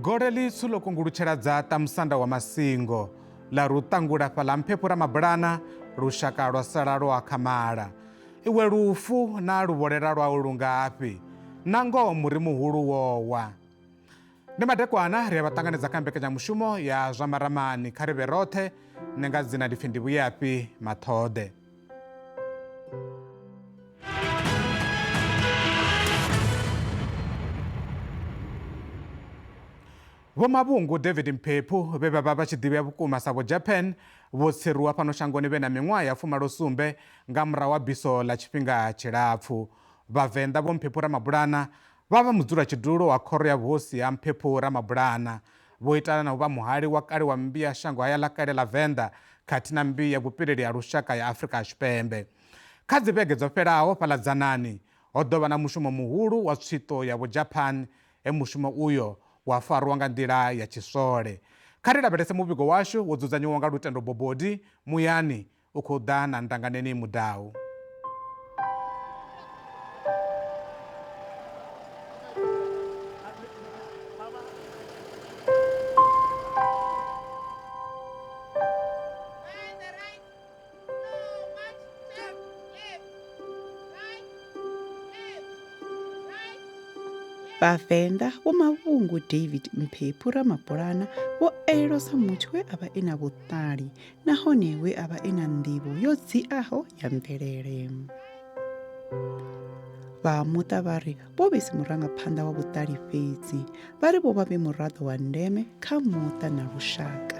Gole ḽitswu ḽo kungulutshela dzaṱa musanda wa Masingo, ḽa ri u ṱangula fhaḽa Mphephu Ramabulana, lushaka lwa sala lwo akhamala. Iwe lufu, naa luvholela lwau lu ngafhi? Nangoho muri muhulu wo wa. Ndi madekwana, ri a vha ṱanganedza kha mbekanyamushumo ya zwa maramani. Kha ri vhe roṱhe, nṋe nga dzina ndi pfi ndi Vhuyafhi Maṱhoḓe. Vho Mavhungu David Mphephu vhe vha vha vha tshi ḓivhea vhukuma sa Vho Japan vho tsiruwa fhano shangoni vhe na miṅwaha ya fumalo sumbe nga murahu ha biso ḽa tshifhinga tshilapfu. Vhavenḓa Vho Mphephu Ramabulana vha vha mudzulatshidulo wa khoro ya vhuhosi ha Mphephu Ramabulana. Vho ita na u vha muhali wa kale wa mmbi ya shangohaya ḽa kale ḽa Venḓa khathihi na mmbi ya vhupileli ha lushaka ya Afrika Tshipembe. Kha dzi vhege dzo fhelaho fhaḽa Dzanani, ho ḓo vha na mushumo muhulu wa tswiṱo ya Vho Japan he mushumo uyo wa farwa nga nḓila ya tshiswole. Kha ri lavhelese muvhigo washu wo dzudzanyiwaho nga Lutendo Bobodi muyani u khou ḓa na Ndanganeni Mudau. Vhavenḓa Vho Mavhungu David Mphephu Ramabulana vho elelwa sa muthu we a vha e na vhuṱali nahone we a vha e na nḓivho yo dziaho ya mvelele. Vha muṱa vha ri vho vhe si murangaphanḓa wa vhuṱali fhedzi, vha ri vho vha vhe muraḓo wa ndeme kha muṱa na lushaka.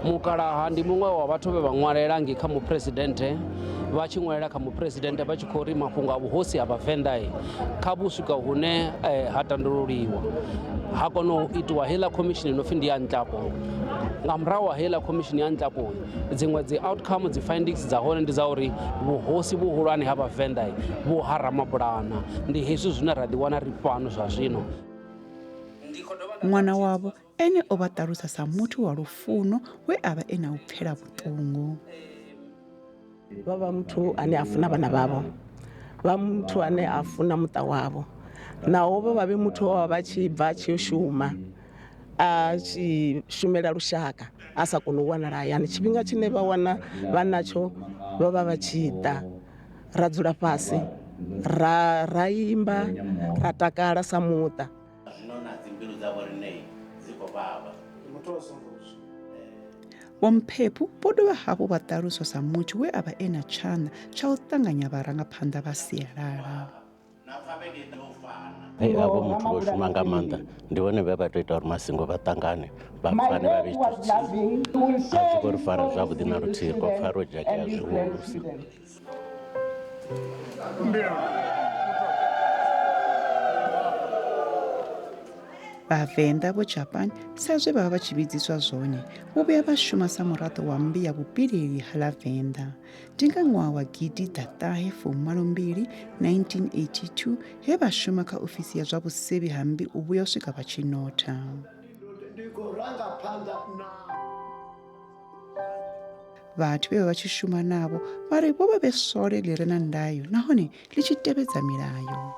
Mukalaha ndi muṅwe wa vhathu vhe vha ṅwalela ngei kha muphuresidennde vha tshi ṅwalela kha muphuresidennde vha tshi khou ri mafhungo a vhuhosi ha vhavenḓa kha vhu swika hune eh, ha tandululiwa ha kona u itiwa heiḽa khomishini no pfhi ndi ya ntlapo nga murahu ha heiḽa khomishini ya ntlapo dziṅwe dzi outcome dzi findings dza hone ndi dza uri vhuhosi vhuhulwane ha vhavenḓa vhu ha ramabulana ndi hezwi zwine ra ḓiwana ri fhano zwa zwino. Ṅwana wavho Ene o vha ṱalusa sa muthu wa lufuno we a vha e na u pfela vhuṱungu. Vha vha muthu ane a funa vhana vhavho, vha muthu ane a funa muṱa wavho. Naho vho vha vhe muthu wa vha tshi bva a tshi yo shuma a tshi shumela lushaka a sa koni u wanala hayani tshifhinga tshine vha wana vha natsho vho vha vha tshi ḓa ra dzula fhasi ra ra imba ra takala sa muṱa. Zwino na dzimbilu dza vho riṋe dzi khou vhavha. Vho Mphephu vho dovha hafhu vha ṱaluswa sa muthu we a vha e na tshanḓa tsha u ṱanganya vharangaphanḓa vha sialala. Hey, avho muthu vho shuma nga maanḓa ndi vhone vhe vha tou ita uri masingo vha ṱangane vha pfane vha vhe tshithu tshithihi a zwi khou ri fara zwavhuḓi na luthihi ri khou pfa ro dzhakea zwihulusa. Vhavenḓa vho Japan sa zwe vha vha vha tshi vhidziswa zwone vho vhuya vha shuma sa muraḓo wa mmbi ya vhupileli ha ḽa Venḓa. Ndi nga ṅwaha wa gidiḓaṱahe fumalo mbili 1982 he vha shuma kha ofisi ya zwa vhusevhi ha mmbi u vhuya u swika vha tshi notha. Vhathu vhe vha vha tshi shuma navho vha ri vho vha vhe swole ḽi re na ndayo nahone ḽi tshi tevhedza milayo.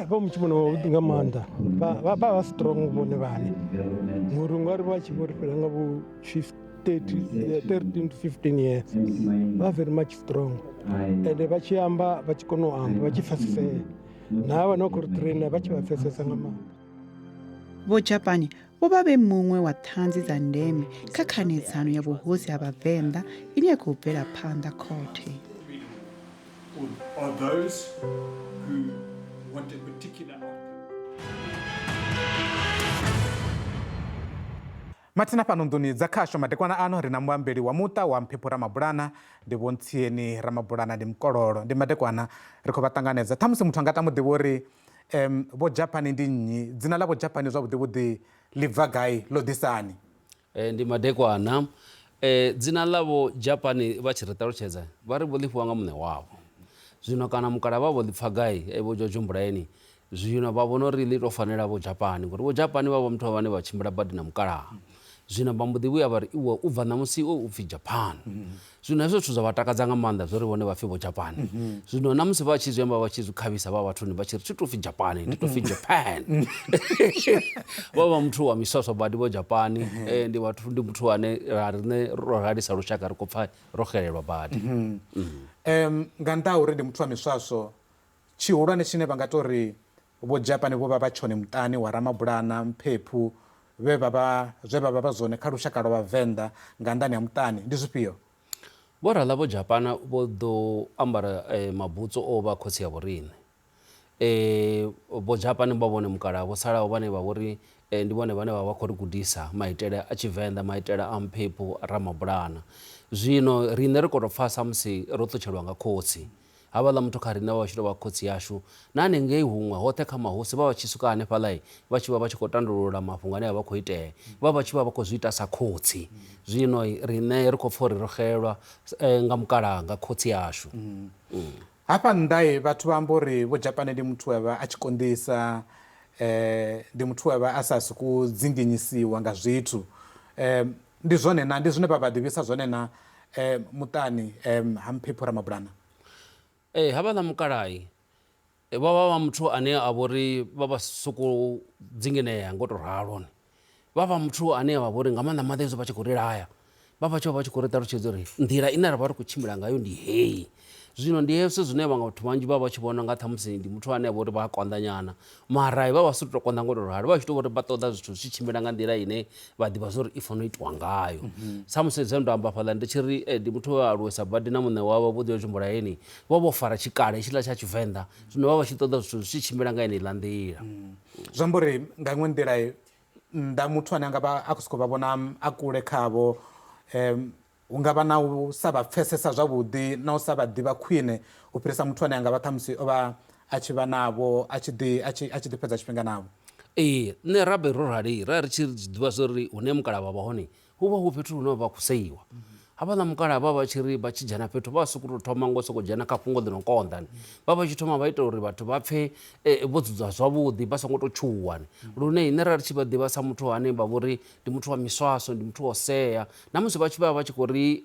Vha mushumo wavhuḓi nga maanḓa vha vha vha strong vhone vhane ngori ungari vha tshi vho ri fhira nga vho 30 13 to 15 years vha very much strong ende vha tshi amba vha tshi kona u amba vha tshi pfesesea na vha no khou ri trainer vha tshi vha pfesesa nga maanḓa. Vho Japani vho vha vhe muṅwe wa ṱhanzi dza ndeme kha khanedzano ya vhuhosi ha Vhavenḓa ine ya khou bvela phanḓa khothe. Mathina fhano nḓuni dza khasho madekwana ano ri na muambeli wa muṱa wa Mphephu Ramabulana ndi Vho Ntsieni Ramabulana ndi mukololo ndi madekwana ri khou vha ṱanganedza ṱhamusi muthu anga tama u ḓivha uri um Vho Japhani ndi nnyi dzina ḽa Vho Japhani zwavhuḓi vhuḓi ḽi bva gai ḽo ḓisani Eh, ndi madekwana eh, dzina ḽa Vho Japhani vha tshi ri ṱalutshedza vha ri vho ḽi fhiwa nga muṋe wavho zwino kana mukala vha vho ḽi pfa gai eh, Vho Jojo Mbulaeni Zwino vha vhona uri ḽi tou fanela Vho Dzhapani ngori Vho Dzhapani vha vha muthu vhane vha tshimbila badi na mukalaha. Zwino vha mbo ḓi vhuya vha ri iwe u bva ṋamusi iwe u pfhi Japan. Zwino hezwo zwithu zwa vha takadza nga maanḓa zwo ri vhone vha pfhi vho Japan. Zwino na musi vha tshi zwi amba vha tshi zwi khavhisa vha vhathuni vha tshi ri thi tou pfhi Japan ndi tou pfhi Japan. Vho vha muthu wa miswaswo badi vho Japan, ndi vhathu ndi muthu ane ra riṋe ro rali sa lushaka ri khou pfha ro xelelwa badi. Nga nnḓa ha uri ndi muthu wa miswaswo, tshihulwane tshine vha nga tou ri Vho Japani vho vha vha tshone muṱani wa Ramabulana Mphephu vhe vha vha zwe vha vha vha zwone kha lushaka lwa Vhavenḓa nga nnḓani ha muṱani ndi zwifhio? Vho Rala Vho Japana vho ḓo ambara mabutsu o vha khotsi a vhoriṋe. Vho Japani vha vhone mukalaha vho salaho vhane vha vhori ndi vhone vhane vha vha khou ri gudisa maitele a Tshivenḓa, maitele a Mphephu Ramabulana. Zwino riṋe ri khou tou pfa sa musi ro ṱutshelwa nga khotsi. Havhaḽa muthu kha riṋe vha vha tshi tou vha khotsi ashu. Na hanengei huṅwe hoṱhe kha mahosi vha vha tshi swika hanefhaḽa vha tshi vha vha tshi khou tandulula mafhungo ane a vha khou itea, vha vha tshi vha vha khou zwi ita sa khotsi. Zwino riṋe ri khou pfa uri ro xelelwa nga mukalaha nga khotsi ashu. Hafha nnḓa vhathu vha amba uri Vho Dzhapane ndi muthu we a vha a tshi konḓisa, ndi muthu we a vha a sa sokou dzinginyisiwa nga zwithu. Ndi zwone na? Ndi zwine vha vha ḓivhisa zwone na muṱani ha Mphephu Ramabulana? Ee, havhaḽa mukalaha vha vha vha muthu ane a vha uri vha vha sokou dzinginea ngo to ralo. Vha vha muthu ane a vha uri nga maanḓa maanḓa hezwi vha tshi khou ri laya vha vha tshi vha vha tshi khou ri ṱalutshedza uri nḓila ine ra vha ri khou tshimbila ngayo ndi heyi. Zwino ndi hezwi zwine vhaṅwe vhathu vhanzhi vha vha tshi vhona nga ṱhamusi ndi muthu ane a vha uri vha a konḓa nyana mara vha vha si tou konḓa ngo to ralo, vha tshi tou vhori vha ṱoḓa zwithu zwi tshi tshimbila nga nḓila ine vha ḓivha zwa uri i fanela u itiwa ngayo. Sa musi zwe ndo amba hafhaḽa ndi tshi ri ndi muthu we a aluwesa badi na muṋe wawe Vho Ḓiwa Tshimbulaeni vho vho fara tshikale hetshiḽa tsha Tshivenḓa, zwino vha vha tshi ṱoḓa zwithu zwi tshi tshimbila nga yeneiḽa nḓila. Zwi amba uri nga iṅwe nḓila nnḓa muthu ane a nga vha a khou sokou vha vhona a kule khavho Hu nga vha na u sa vha pfesesa zwavhuḓi na u sa vha ḓivha khwine u fhirisa muthu ane a nga vha ṱhamusi o vha a tshi vha navho, a tshi ḓi, a tshi, a tshi ḓi fhedza tshifhinga navho. Ee, nṋe ra vhe ro rali ra ri tshi zwi ḓivha zwa uri hune mukalaha vha vha hone hu vha hu fhethu hune vha khou seiwa. Havhaḽa mukalaha vha vha tshi ri vha tshi dzhena fhethu vha sokou tou thoma ngo sokou dzhena kha fhungo ḽi no konḓa. Vha vha tshi thoma vha ita uri vhathu vha pfhe vho dzudza zwavhuḓi vha songo tou tshuwa lune nṋe ra ri tshi vha ḓivha sa muthu ane vha vho ri ndi muthu wa miswaswo, ndi muthu wa u sea. Na musi vha tshi vha vha tshi khou ri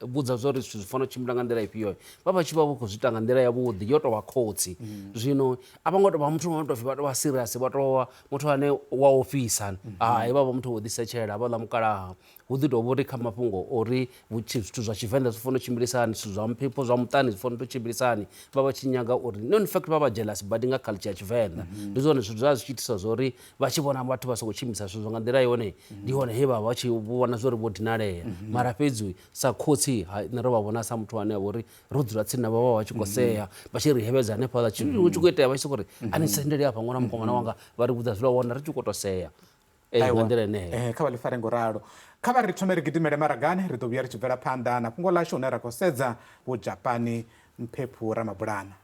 vhudza zwa uri zwithu zwi fanela u tshimbila nga nḓila ifhio, vha vha tshi vha vho khou zwi ita nga nḓila yavhuḓi yo tou vha khotsi. Zwino a vha ngo tou vha muthu wa tou pfhi vha tou vha serious vha tou vha muthu ane wa ofhisa, hai vha vha muthu wo ḓisetshela havhaḽa mukalaha. Hu ḓi tou vha uri kha mafhungo ori zwithu zwa Tshivenḓa zwi fanela u tshimbilisa hani, zwithu zwa mphepo zwa muṱani zwi fanela u tou tshimbilisa hani, vha vha tshi nyaga uri no in fact vha vha jealous badi nga culture ya Tshivenḓa. Ndi zwone zwithu zwa zwi tshi itisa zwa uri vha tshi vhona vhathu vha sokou tshimbisa zwithu nga nḓila yone ndi hone he vha vha tshi vhona zwa uri vho dinalea. Mara fhedzi sa khotsi nṋe ro vha vhona sa muthu ane a vha uri ro dzula tsini navho vha vha tshi khou sea vha tshi ri hevhedza hanefhaḽa hu tshi khou itea vha tshi sokou ri a ni sendeli hafha ṅwana mukomana wanga vha ri vhudza zwiḽa wana ri tshi khou tou sea. Ee, nga nḓila yeneyo. Eh, kha vha ḽi fare ngo ralo. Kha vha ri thome ri gidimele maragani, ri ḓo vhuya ri tshi bvela phanḓa na fhungo ḽashu hune ra khou sedza Vho Dzhapani Mphephu Ramabulana.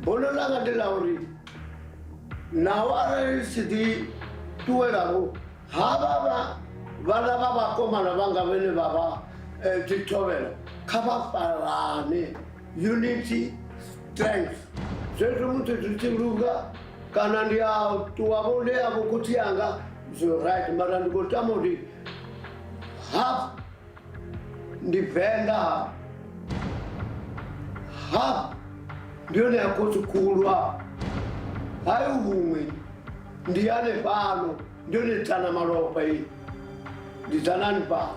Bono ḽanga ndi ḽa uri naho arali si ḓi ṱuwelavho havha vha vhana vha vhakomana vhanga vhene vha vha eh, dzithovhela kha vha farane unity strength zwezwo musi zwi tshi luga kana ndi a ṱuwa vho ndi ya vho khotsi anga zwo right mara ndi khou tama uri half ndi venḓa half ndi yone ya khotsi khulu hafha hayi huṅwe ndi hanefhano ndi yone dzana malofha iyi ndi dzanani fhano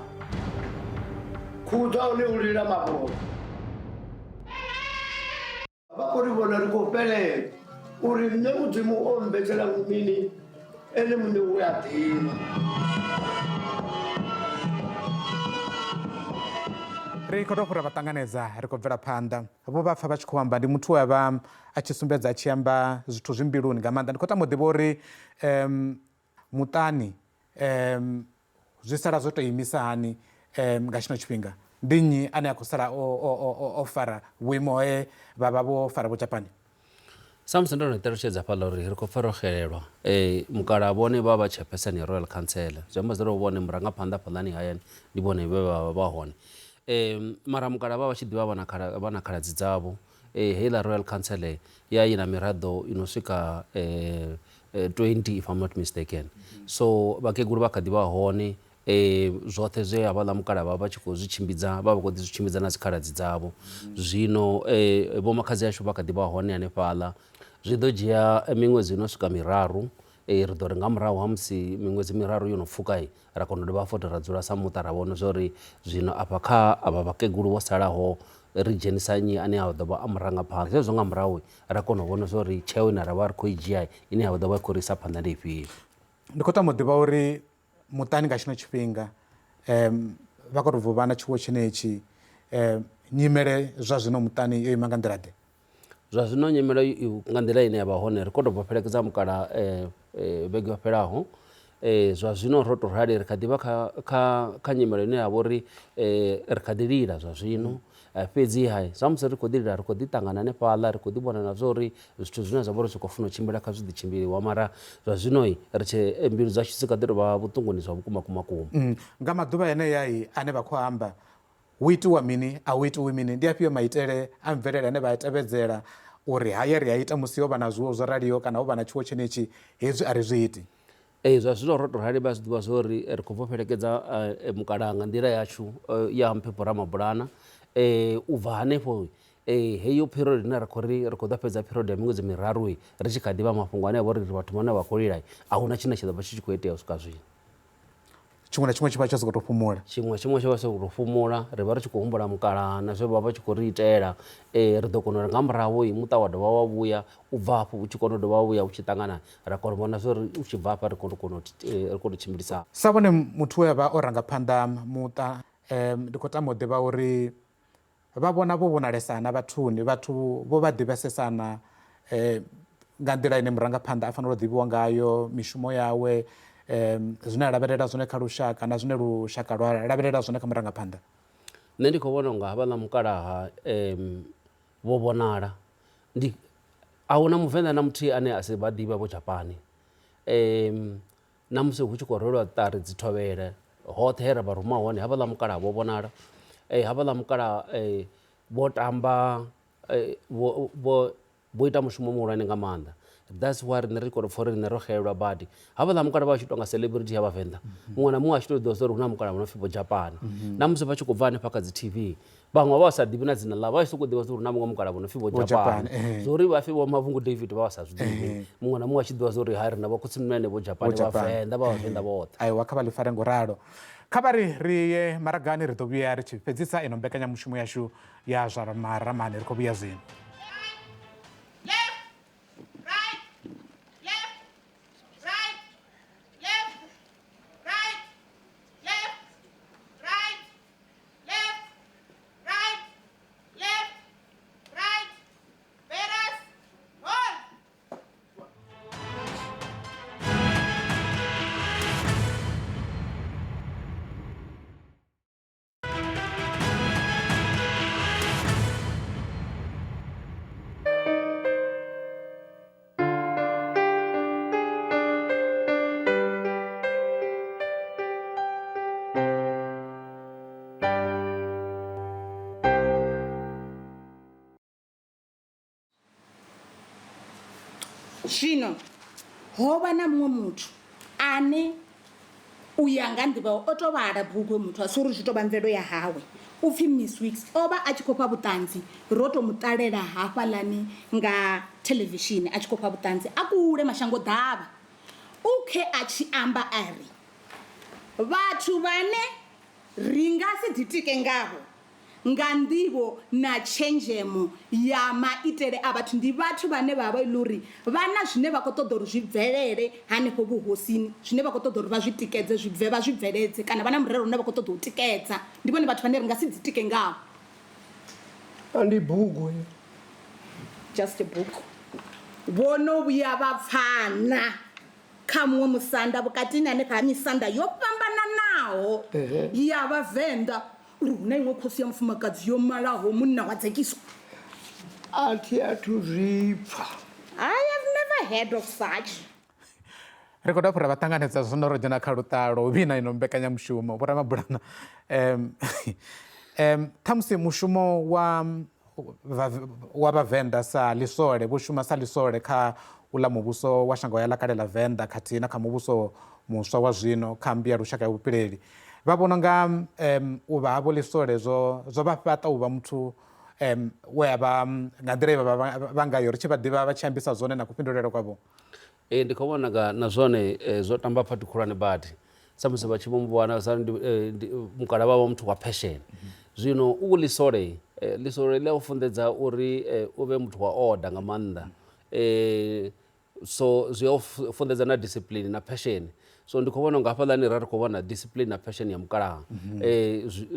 khuhu dza hone u lila mavhone Vha khou ri vhona ri khou fhelela uri nṋe Mudzimu o mmbetshela mini ene muṋe u a ḓivha. Ri khou tou fhura vha ṱanganedza ri khou bvela phanḓa. Vho vha pfa vha tshi khou amba ndi muthu we a vha a tshi sumbedza a tshi amba zwithu zwi mbiluni nga maanḓa. Ndi khou tama u ḓivha uri muṱani zwi sala zwo tou imisa hani nga tshino tshifhinga. Ndi nnyi ane a khou sala o fara vhuimo he vha vha vho fara Vho Dzhapani? Samusi ndo no ṱalutshedza fhaḽa uri ri khou pfa ro xelelwa, mukalaha vhone vha vha chairperson ya Royal Council, zwi amba zwori vhone murangaphanḓa hafhaḽani hayani ndi vhone vhe vha vha vha hone. Mara mukalaha vha vha tshi ḓivha vha na khala vha na khaladzi dzavho, heiḽa Royal Council ya i na miraḓo i no swika 20 if I'm not mistaken. So vhakegulu vha kha ḓi vha hone Zwoṱhe zwe havhaḽa mukalaha vha vha tshi khou zwi tshimbidza vha vha khou ḓi zwi tshimbidza na dzikhaladzi dzavho. Zwino vhomakhadzi ashu vha kha ḓi vha hone hanefhaḽa, zwi ḓo dzhia miṅwedzi i no swika miraru, ri ḓo ri nga murahu ha musi miṅwedzi miraru yo no pfhuka ra kona u dovha futhi ra dzula sa muṱa ra vhona zwa uri zwino afha kha avha vhakegulu vho salaho ri dzhenisa nnyi ane a ḓo vha a murangaphanḓa. Zwezwo nga murahu ra kona u vhona zwa uri tsheo ine ra vha ri khou i dzhia ine ya ḓo vha i khou ri isa phanḓa ndi ifhio. Ndi khou tama u ḓivha uri muṱani nga tshino tshifhinga um vha khou tou bva u vha na tshiwo tshenetshi um nyimele zwa zwino muṱani yo ima nga nḓila ḓe? Zwa zwino nyimele nga nḓila ine ya vha hone ri khou tou bva fhelekedza mukala vhege yo fhelaho zwa zwino ro tou rali ri kha ḓi vha kha kha kha nyimele ine ya vha uri ri kha ḓi lila zwa zwino. Fhedziha sa musi ri khou ḓi lila ri khou ḓi ṱangana hanefhaḽa ri khou ḓi vhona na zwa uri zwithu zwine zwa vha uri zwi khou funa u tshimbila kha zwi ḓi tshimbiliwa mara zwa zwino ri tshe mbilu dzashu dzi kha ḓi tou vha vhuṱunguni zwa vhukuma kuma kuma. Nga maḓuvha enea ane vha khou amba hu itiwa mini a hu itiwi mini? Ndi afhio maitele a mvelele ane vha a tevhedzela uri haya ri a ita musi ho vha na zwiwo zwo raliho kana ho vha na tshiwo tshenetshi hezwi a ri zwi iti? Ee, zwa zwino ro tou rali vha zwi ḓivha zwa uri ri khou bva u fhelekedza mukalaha nga nḓila yashu ya Mphephu Ramabulana. U bva hanefho heyo period ine ra khou ri ri khou ḓo fhedza period ya miṅwedzi miraru ri tshi kha ḓi vha mafhungo ane a vha uri ri vhathu vhane vha khou lila a hu na tshine tsha ḓo vha tshi tshi khou itea u swika zwino. Tshiṅwe na tshiṅwe tshi vha tsho sokou tou fhumula. Tshiṅwe na tshiṅwe tshi vha tsho sokou tou fhumula, ri vha ri tshi khou humbula mukalaha na zwe vha vha tshi khou ri itela. Ri ḓo kona uri nga murahu muṱa wa dovha wa vhuya, u bva hafho u tshi kona u dovha wa vhuya u tshi ṱangana ra kona u vhona zwa uri u tshi bva hafha ri kone u kona u ri kone u tshimbilisa. Sa vhone muthu we a vha o ranga phanḓa muṱa ndi khou tama u ḓivha uri vha vhona vho vhonalesana vhathuni, vhathu vho vha ḓivhesesana nga nḓila ine murangaphanḓa a fanela u ḓivhiwa ngayo, mishumo yawe, zwine a lavhelela zwone kha lushaka na zwine lushaka lwa lavhelela zwone kha murangaphanḓa. Nṋe ndi khou vhona unga havhaḽa mukalaha vho vhonala ndi a huna muvenḓa na muthihi ane a si vha ḓivhe vho Dzhapani na musi hu tshi khou rwelwa ṱari dzi thovhele hoṱhe he ra vha ruma hone havhaḽa mukalaha vho vhonala havhaḽa mukalaha vho tamba vho vho vho ita mushumo muhulwane nga maanḓa that's why riṋe ri kho tou pfha uri riṋe ro xelelwa badi havhaḽa mukalaha vha tshi tonga celebrity ya vhavenḓa muṅwe na muṅwe a tshi tou ḓivha uri hu na mukalaha vho no pfhi vho Dzhapani na musi vha tshi khou bva hanefha kha dzi T_V vhaṅwe vha vha sa ḓivhi na dzina ḽavho vha tshi sokou ḓivha uri hu na muṅwe mukalaha vho no pfhi vho Dzhapani zwo uri vha pfhi vho Mavhungu David vha vha sa zwi ḓivhi muṅwe na muṅwe a tshi ḓivha zwa uri hai ri na vho khotsimunene vho Dzhapani vhavenḓa vha vhavenḓa vhoṱhe. Aiwa kha vha ḽi fare ngo ralo. Kha vha ri ri ye maragani ri ḓo vhuya ri tshi fhedzisa ino mbekanyamushumo yashu ya zwa maramani ri khou vhuya zwino. Zwino ho vha na muṅwe muthu ane u ya nga nḓivho o to vhala bugu muthu a si uri zwi to vha mvelo ya hawe u pfhi Miss Weeks o vha a tshi khou fha vhuṱanzi ro to mu ṱalela hafhaḽani nga thelevishini a tshi khou fha vhuṱanzi a kule mashango ḓavha u khe a tshi amba a ri vhathu vhane ri nga si ḓitike ngavho nga nḓivho na tshenzhemo ya maitele a vhathu ndi vhathu vhane vha vha uri vha na zwine vha khou ṱoḓa uri zwi bvelele hanefho vhuhosini, zwine vha khou ṱoḓa uri vha zwi tikedze zwi bve vha zwi bveledze kana vha na murero une vha khou ṱoḓa u tikedza. Ndi vhone vhathu vhane ri nga si ḓitike ngavho. A ndi bugu heyo. Just a book. Vho no vhuya vha pfana kha muṅwe musanda vhukatini hanefha ha misanda yo fhambananaho ya Vhavenḓa. Uri hu na iṅwe khosi ya mufumakadzi yo malaho munna wa dzekiso? A thi athu zwi pfa. I have never heard of such. Ri khou dovha ra vha ṱanganedza zwino ro dzhena kha luṱa lwa u vhina ino mbekanyamushumo. Vho Ramabulana, um, um, ṱhamusi mushumo wa wa vhavenḓa sa ḽisole, vho shuma sa ḽisole kha uḽa muvhuso wa shango ya ḽa kale ḽa Venḓa khathihi na kha muvhuso muswa wa zwino kha mmbi ya lushaka ya vhupileli. Vha vhona unga um, u vha havho ḽisole zwo zwo vha fhaṱa u vha muthu um, we a vha nga nḓila ye vha vha vha ngayo ri tshi vha ḓivha vha tshi ambisa zwone na kufhindulele kwavho. Ee, ndi khou vhona nga na zwone zwo tamba phathi khulwane badi sa musi vha tshi vho muvhona sa ndi, ndi, mukala vha vha muthu wa passion. Zwino u ḽisole, ḽisole ḽi a u funḓedza uri u vhe muthu wa order nga maanḓa so zwi a u funḓedza na discipline na passion. So ndi khou vhona unga hafhaḽani ra ri khou vhona discipline na passion ya mukalaha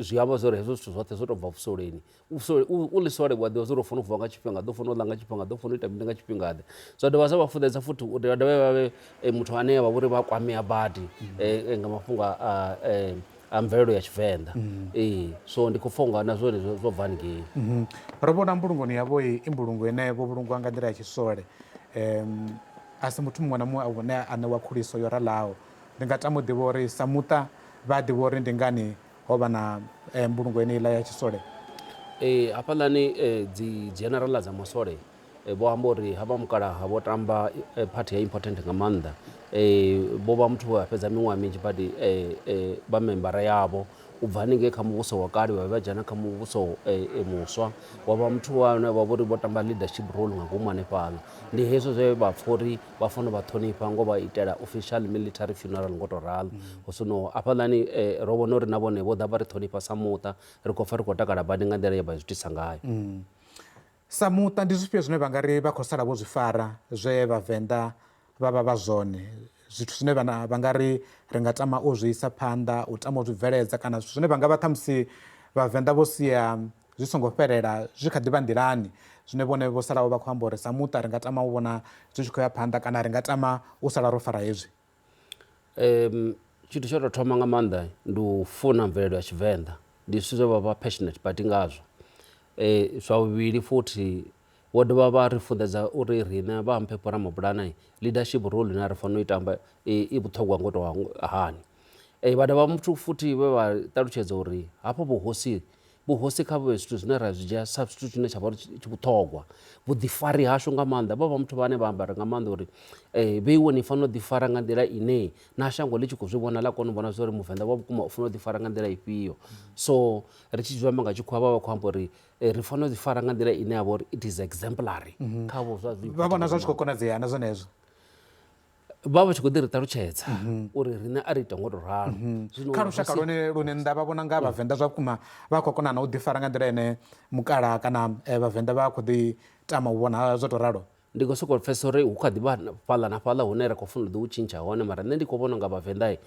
zwi amba zwori hezwo zwithu zwoṱhe zwo tou bva vhusoleni. U ḽisole wa ḓivha zwa uri u fanela u vuwa nga tshifhinga ḓe, u fanela u ḽa nga tshifhinga ḓe, u fanela u ita mini nga tshifhinga ḓe. Zwa dovha zwa vha funḓedza futhi uri vha dovhe vha vhe muthu ane vha vhori vha kwamea badi nga mafhungo a a mvelelo ya Tshivenḓa. Ee, so ndi khou pfha unga na zwone zwo bva haningei. Ro vhona mbulungoni yavho i mbulungo ine vho vhulungwa nga nḓila ya tshisole. A si muthu muṅwe na muṅwe ane a ṋewa khuliso yo ralaho. Ndi nga tama u ḓivha uri sa muṱa vha a ḓivha uri ndi ngani ho vha na mbulungo yeneiḽa ya tshisole. Ee, hafhaḽani dzi dzhenerala dza masole vho amba uri havha mukalaha vho tamba phathi ya important nga maanḓa. Vho vha muthu we a fhedza miṅwaha minzhi badi vha membara yavho u bva haningei kha muvhuso wa kale vha vha dzhena kha muvhuso muswa, wa vha muthu wane vha vhori vho tamba leadership role nga ngomu hanefhaḽa. Ndi hezwo zwe vha pfha uri vha fanela u vha ṱhonifha ngo vha itela official military funeral ngo to ralo. Zwino hafhaḽani ro vhona uri na vhone vho ḓa vha ri ṱhonifha sa muṱa, ri khou pfha ri khou takala badi nga nḓila ye vha zwi itisa ngayo. Sa muṱa ndi zwifhio zwine vha nga ri vha khou sala vho zwi fara zwe Vhavenḓa vha vha vha zwone, zwithu zwine vha vha nga ri ri nga tama u zwi isa phanḓa, u tama u zwi bveledza kana zwithu zwine vha nga vha ṱhamusi Vhavenḓa vho sia zwi songo fhelela zwi kha ḓi vha nḓilani, zwine vhone vho salaho vha khou amba uri sa muṱa ri nga tama u vhona zwi tshi khou ya phanḓa kana ri nga tama u sala ro fara hezwi? Tshithu tsha u tou thoma nga maanḓa ndi u funa mvelelo ya Tshivenḓa, ndi zwithu zwe vha vha passionate badi ngazwo. Zwa vhuvhili futhi vho dovha vha ri funḓedza uri riṋe vha Mphephu Ramabulana leadership role ine ra fanela u i tamba i vhuṱhogwa ngo tou hani. Vha dovha muthu futhi vhe vha ṱalutshedza uri hafha vhuhosi, vhuhosi kha vhu vhe zwithu zwine ra zwi dzhia sa zwithu zwine tsha vha uri tshi vhuṱhogwa. Vhuḓifari hashu nga maanḓa, vha vha muthu vhane vha amba nga maanḓa uri vheiwe ni fanela u ḓifara nga nḓila ine na shango ḽi tshi khou zwi vhona ḽa kona u vhona zwa uri muvenḓa wa vhukuma u fanela u ḓifara nga nḓila ifhio. So ri tshi zwi amba nga tshikhuwa vha vha khou amba uri ri fanela u ḓifara nga nḓila ine ya vha uri it is exemplary khavho. Zwa zwi vha vhona zwa tshi khou konadzea na zwenezwo vha vha tshi khou ḓi ri ṱalutshedza uri riṋe a ri ita ngo to ralo. Zwino kha lushaka lwone lune nnḓa vha vhona nga vhavenḓa zwa vhukuma vha khou kona na u ḓifara nga nḓila ine mukala kana vhavenḓa vha khou ḓi tama u vhona zwo to ralo. Ndi khou sokou pfesesa uri hu kha ḓi vha fhaḽa na fhaḽa hune ra khou funa u ḓi u tshintsha hone, mara nṋe ndi khou vhona unga vhavenḓa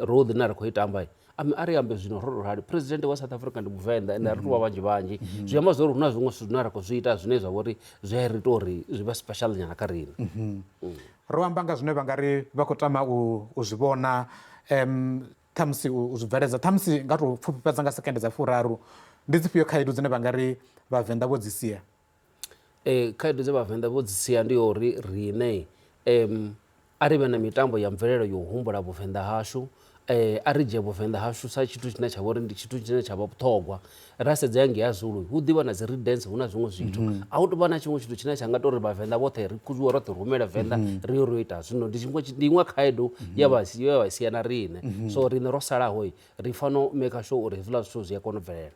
role ine ra khou i tamba a ri ambe zwino ro rali president wa South Africa ndi muvenḓa ende a ri tou vha vhanzhi vhanzhi, zwi amba zwori hu na zwiṅwe zwithu zwine ra khou zwi ita zwine zwa vha uri zwi a ri ita uri zwi vhe special nyana kha riṋe. Ro amba nga zwine vha nga ri vha khou tama u zwi vhona ṱhamusi u zwi bveledza, ṱhamusi nga tou pfufhifhadza nga sekende dza furaru, ndi dzifhio khaedu dzine vha nga ri vhavenḓa vho dzi sia? Khaedu dze vhavenḓa vho dzi sia ndi ya uri riṋe a ri vhe na mitambo ya mvelelo yo humbula vhuvenḓa hashu, a ri dzhie vhuvenḓa hashu sa tshithu tshine tsha vha uri ndi tshithu tshine tsha vha vhuṱhogwa. Ra sedza hangei ha Zulu hu ḓivha na dzi re dance hu na zwiṅwe zwithu, a hu tou vha na tshiṅwe tshithu tshine tsha nga tou ri vhavenḓa vhoṱhe ri khuzuwe roṱhe ri humele Venḓa ri yo ri yo ita. Zwino ndi tshiṅwe ndi iṅwe khaedu ye vha ye vha sia na riṋe, so riṋe ro salaho ri fanela u maker sure uri hezwiḽa zwithu zwi a kona u bvelela.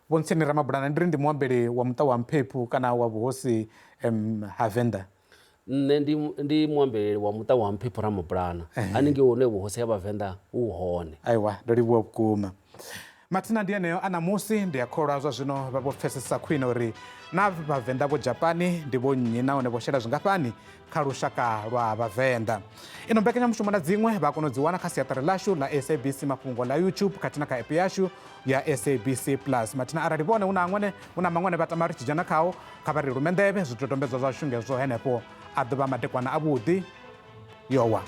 Vho Ntsini Ramabulana, ndi ri ndi muambeli wa muṱa wa Mphephu kana wa vhuhosi ha Venḓa. Nṋe ndi, ndi muambeleli wa muṱa wa Mphephu Ramabulana, haningei hune vhuhosi ha Vhavenḓa hu hone. Aiwa, ndo livhuwa vhukuma. Mathina ndi eneo a ṋamusi. Ndi a kholwa zwa zwino vha vho pfesesa khwine uri na Vhavenḓa vho Dzhapani ndi vho nnyi nahone vho shela zwingafhani kha lushaka lwa Vhavenḓa. Ino mbekanyamushumo na dziṅwe vha kona u dzi wana kha siaṱari ḽashu ḽa SABC Mafhungo ḽa YouTube khathihi na kha app yashu ya SABC Plus. Mathina arali vhone hu na ṅwene hu na maṅwe ane vha tama ri tshi dzhena khao, kha vha ri lume nḓevhe, zwidodombedzwa zwashu ngezwo henefho. A ḓo vha madekwana avhuḓi. Yo wa.